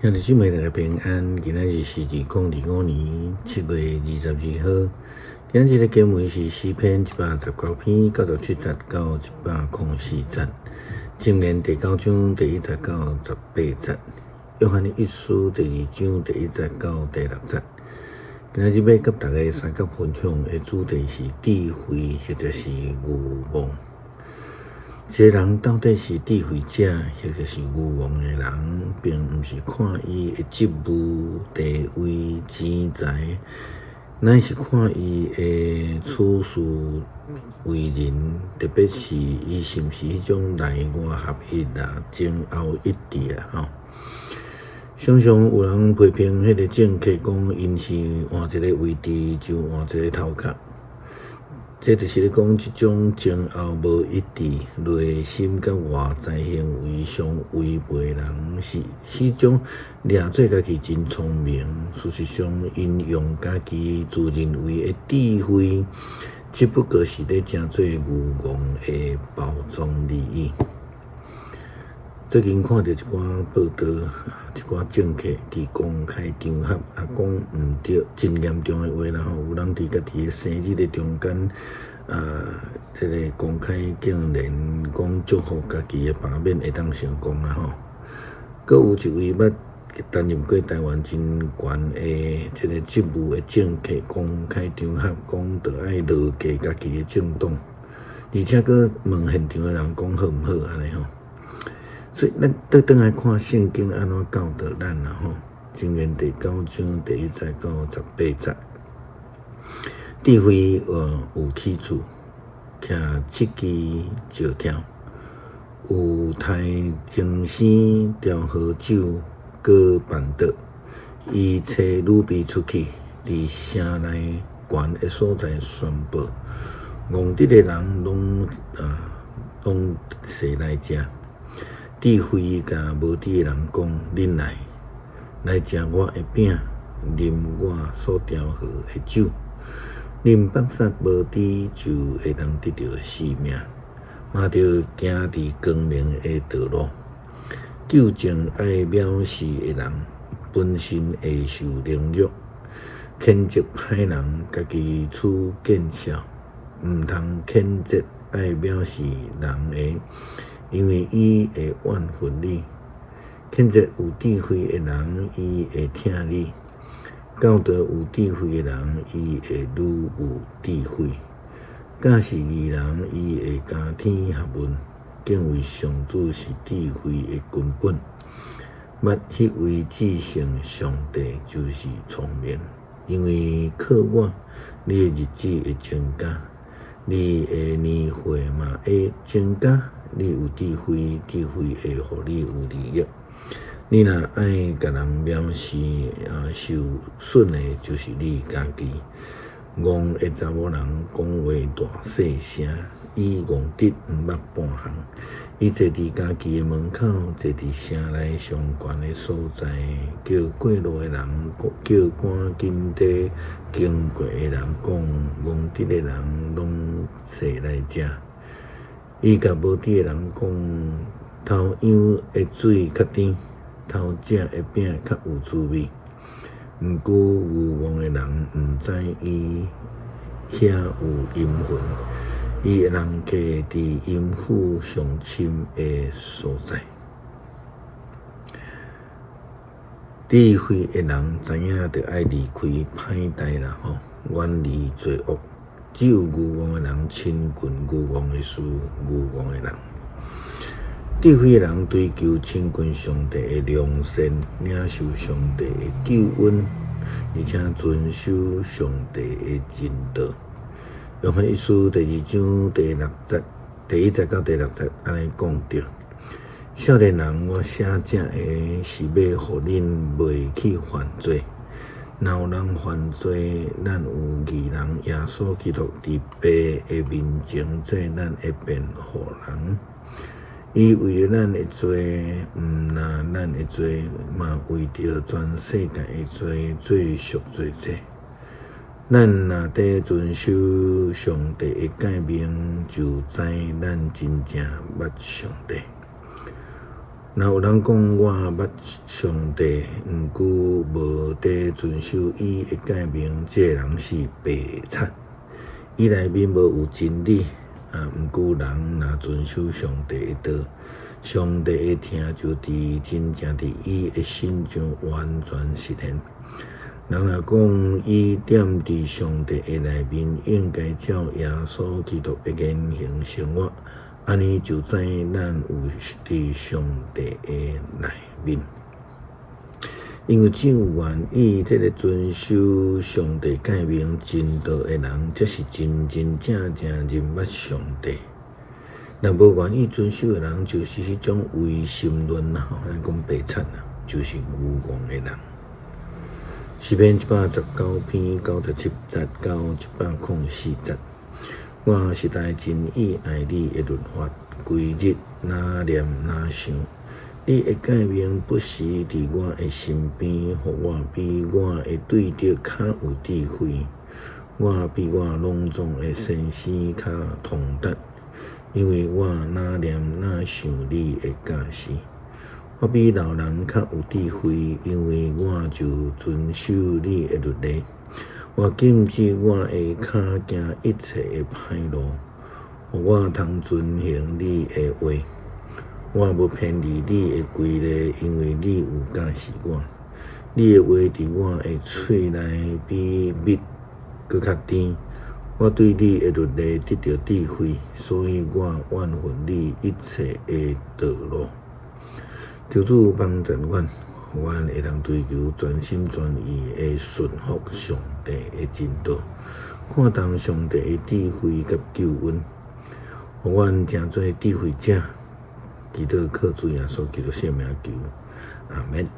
兄弟姊妹大家平安，今仔日是2025年7月22號。今仔日的經文是詩篇119篇97節到104節，箴言第九章第一節到十八節，約翰一書第二章第一節到第六節。今仔日欲佮大家相佮分享的主題是智慧或者是愚妄。一個人到底是智慧者，或者是愚妄的人，並毋是看伊的職務、地位、錢財，乃是看伊的處事為人，特別是伊是毋是彼種內外合一啊、前後一致啊，吼。常常有人批評彼個政客講，𪜶是換一個位置就換一個頭殼。這就是咧講，這種前後無一致、內心佮外在行為相違背的人，是始終掠做家己真聰明。事實上，𪜶用家己自認為的智慧，只不過是咧成做愚戇的包裝而已。最近看著一寡報道，一寡政客佇公開場合啊講毋對，真嚴重的話啦吼，有人佇家己的生日的中間啊，這個公開竟然講祝福家己的罷免會當成功啦吼。閣有一位捌擔任過台灣真懸的這個職務的政客，公開場合講著愛落架家己的政黨，而且閣問現場的人講好毋好按呢吼。所以，咱倒轉來看聖經按怎教導咱啦吼。箴言第九章第一節到十八節，智慧有去處，徛七支石柱，有刣精生調和酒，閣絆倒。伊差女婢出去，佇城內懸的所在宣布，戇直的人攏齊來食。智慧共無知的人講：恁來，來食我的餅，啉我所調和的酒。恁縛殺無知，就會當得著性命，嘛著行佇光明的道路。糾正愛藐視的人，本身會受凌辱；譴責歹人，家己取見笑。毋通譴責愛藐視人的，因為伊會怨恨你。譴責有智慧的人，伊會疼你；教導有智慧的人，伊會愈有智慧。教示義人，伊會加添學問。敬畏上主是智慧的根本。捌彼位至聖上帝就是聰明，因為靠我，你的日子會增加，你的年歲嘛會增加。你有智慧，智慧會予你有利益。你若愛共人藐視，啊，受損的就是你家己。戇的查某人講話大細聲，伊戇直毋捌半項。伊坐佇家己的門口，坐佇城內上懸的所在，叫過路的人，叫趕緊佇經過的人講，戇直的人攏齊來食。伊共無知的人講，偷羊的水較甜，偷食的餅較有滋味。毋過愚妄的人毋知伊遐有陰魂，伊的人客佇陰府上深的所在。智慧的人知影著愛離開歹代啦吼，遠離罪惡。只有愚妄的人親近愚妄的事，愚妄的人。智慧的人追求親近上帝的良善，領受上帝的救恩，而且遵守上帝的真道。約翰一書第二章第六節，第一節到第六節按呢講著：少年人，我寫這个是欲予恁袂去犯罪。若有人犯罪，咱有義人耶穌基督佇父的面前做咱的辯護人。伊為著咱的罪，毋但咱的罪，嘛為著全世界的罪做贖罪祭。咱若佇遵守上帝的誡命，就知咱真正捌上帝。若有人講我捌上帝，毋過無佇遵守伊的誡命，這个人是白賊，伊內面無有真理。啊，毋過人若遵守上帝的道，上帝的疼就佇真正佇伊的身上完全實現。人若講伊踮佇上帝的內面，應該照耶穌基督的言行生活，按呢就知咱有佇上帝的內面。因為只有願意這个遵守上帝誡命真道的人，才是真真正正認捌上帝。若無願意遵守的人，就是彼種唯心論啦，吼，咱講白賊啦，就是愚戇的人。詩篇119篇97節到104節，我實在真喜愛你的律法，規日若念若想。你的誡命不時佇我的身邊，予我比我的對敵較有智慧。我比我攏總的先生較通達，因為我若念若想你的教示。我比老人較有智慧，因為我就遵守你的律例。我禁止我的跤行一切的歹路，予我通遵行你的話。我無偏離你的規例，因為你有教示我。你的話佇我的喙內比蜜閣較甜。我對你的律例得著智慧，所以我怨恨你一切的道路。求主幫助阮，予阮會當追求全心全意的順服上帝的真道，看重上帝的智慧佮救恩，予阮成做智慧者。祈禱靠主耶穌基督聖名求，阿們。